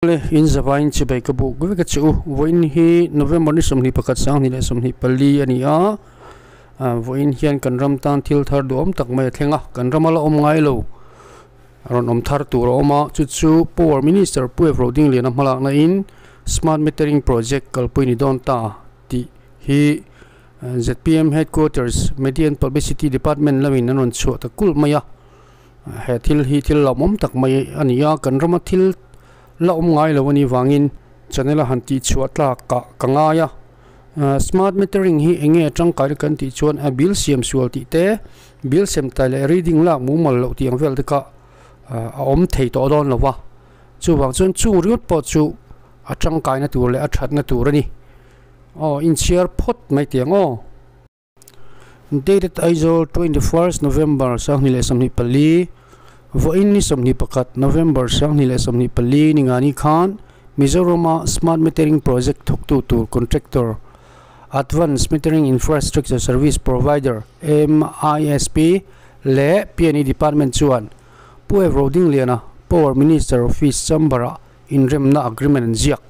Le in zavain chibai ka buk vek a che u vawiin hi November ni 21 2024 a ni a vawiin hian kan ram tan thil thar duhawm tak mai a thleng a kan rama la awm ngai lo rawn awm thar tur a awm a chu chu Power Minister Pu Evro Dingliana hmalakna in Smart Metering Project kalpui ni dawn ta tih hi zpm Headquarters Media and Publicity Department lamin an rawn chhuah ta kulh mai a. He thil hi thil lawmawm tak mai a ni a, kan rama thil la awm ngai lo a nih vangin channel a han tih chhuah tlak ah ka ngai a. Smart metering hi eng nge tangkai kan tih chuan a bill siam sual tih te, bill sem tai leh reading lak mumal loh tih ang vel te kha a awm thei tawh dawn lo va. Chuvang chuan chung ringawt pawh chu a tangkaina tur leh a thatna tur a ni. Aw inchhiar phawt mai tih ang aw. Dated Aizawl 21st November 2024, Vawiin ni 21 November 2024 ningani khan Mizorama Smart Metering Project thawktu tur contractor Advanced Metering Infrastructure Service Provider, MISP, leh PNE Department chuan Pu Evro Dingliana Power Minister Office Chamber-ah inremna agreement an ziak.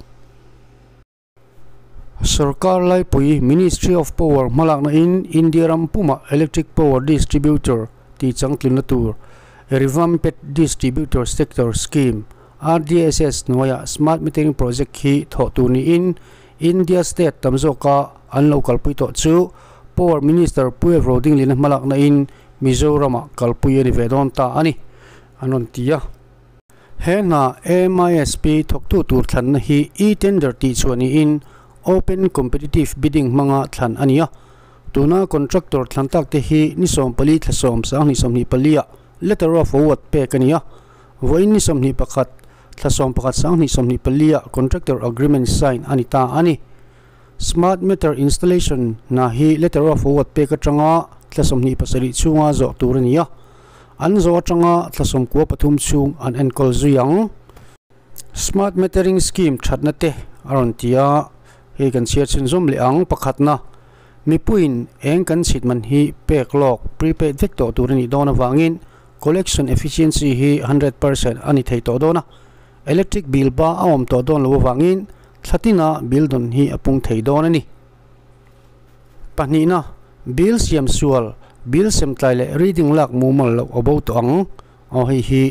Sorkar laipui Ministry of Power hmalakna in India ram pumah Electric Power Distributor tih changtlinna tur Revamped Distributor Sector Scheme, RDSS, hnuaiah Smart Metering Project hi thawh tur niin India state tam zawka an lo kalpui tawh chu Power Minister Pu Evro Dinglina hmalakna in Mizoramah kalpui a ni ve dawn ta a ni, an rawn ti a. He hna MISP thawktu tur thlanna hi e-tender tih chhuah niin Open Competitive Bidding hmanga thlan a ni a. Tuna contractor thlan tak te hi ni 14 thla 10 2024 ah letter of award pek a ni a. Vawiin ni 21 thla 11 2024 ah contractor agreement sign a ni ta a ni. Smart meter installation hna hi letter of award pek atanga thla 27 chhunga zawh tur a ni a. An zawh atanga thla 13 chhung an enkawl zui ang. Smart metering scheme thatna te a rawn ti a, hei kan chhiar chhin zawm leh ang. Pakhatna, mipuiin eng kan chhit man hi pek lawk, prepaid, vek tawh tur a nih dawn avangin collection efficiency hi 100% a ni thei tawh dawn a. Electric bill ba a awm tawh dawn lo avangin thla tina bill dawn hi a pung thei dawn a ni. Pahnihna, bill siam sual, bill sem tlai leh reading lak mumal loh a bo tawh ang. Aw hei hi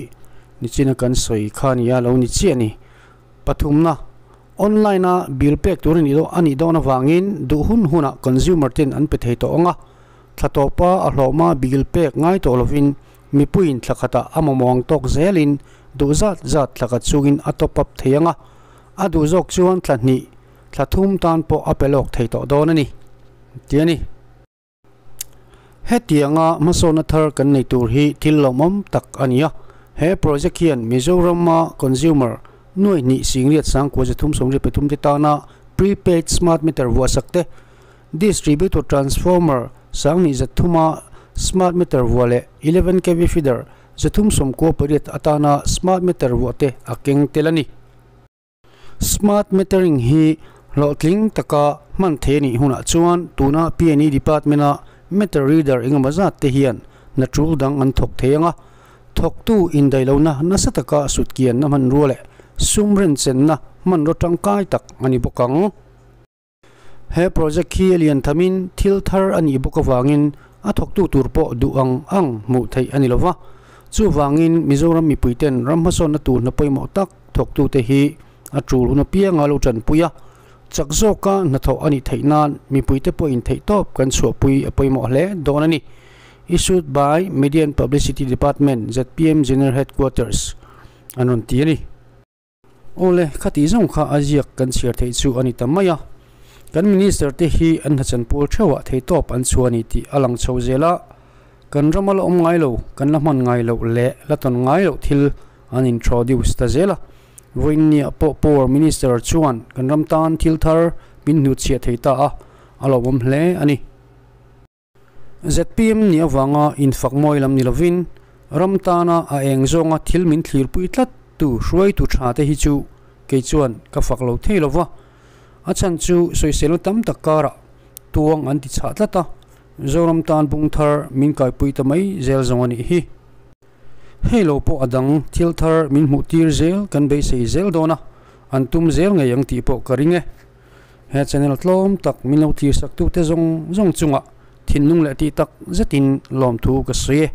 nichina kan sawi kha nia lo ni chiah a ni. Pathumna, online a bill pek tur a nih a nih dawn avangin duh hun hunah consumer ten an pe thei tawh ang a. Thla tawpa a hlawhma bill pek ngai tawh lovin mipuiin thla khatah a mamawh ang tawk zelin duh zat zat thla khat chungin a top up thei ang a. A duh zawk chuan thla hnih Thla thum tan pawh a pe lawk thei tawh dawn a ni, ti a ni. Hetianga hmasawnna thar kan nei tur hi thil lawmawm tak a ni a. He project hian Mizorama consumer nuai hnih singriat sangkua zathum sawmriat pathum te tana prepaid smart meter vuahsak te, distributor transformer sanghnih zathuma smart meter vuah leh 11 kv feeder 398 atana smart meter vuah te a keng tel a ni. Smart metering hi hlawhtling taka hman thei a nih hunah chuan tuna PNE department-a meter reader engemaw zat te hian hna tul dang an thawk thei ang a, thawktu indaihlohna nasa taka sutkianna hmanrua leh sum renchenna hmanraw tangkai tak a ni bawk ang. He project hi a lian thamin thil thar a nih bawk avangin a thawktu tur pawh duh ang ang hmuh theih a ni lova. Chuvangin Mizoram mipuiten ram hmasawnna tur hna pawimawh tak thawktute hi a tul hun apianga lo tanpui a, chak zawka hnathawh a nih theih nan mipuite pawhin theihtawp kan chhuahpui a pawimawh hle dawn a ni. Issued by Media and Publicity Department, zpm General Headquarters an rawn ti a ni. Awle, khati zawng kha a ziak kan chhiar theih chu a ni ta mai a. Kan Minister te hi an hnachan pawl theuhah theitawp an chhuah a ni tih a lang chho zel a. Kan rama la awm ngai lo, kan la hman ngai loh leh la tawn ngai loh thil an introduce ta zel a. Vawiinniah pawh Power Minister chuan kan ram tan thil thar min hnutchhiah thei ta a, a lawmawm hle a ni. Zpm nih avanga infak mawi lam ni lovin ram tana a eng zawnga thil min thlirpui tlat tu hruaitu tha te hi chu kei chuan ka fak lo thei lova, a chhan chu sawiselna tam tak karah tuang an ti chhah tlat a, Zoram tan bung thar min kaipui ta mai zel zawng a nih hi. Hei lo pawh a dang thil thar min hmuh tir zel kan beisei zel dawn a, an tum zel ngei ang tih pawh ka ring e. He channel tlawm tak min lo thirsak tute zawng zawng chungah thinlung leh tih tak zetin lawmthu ka sawi e.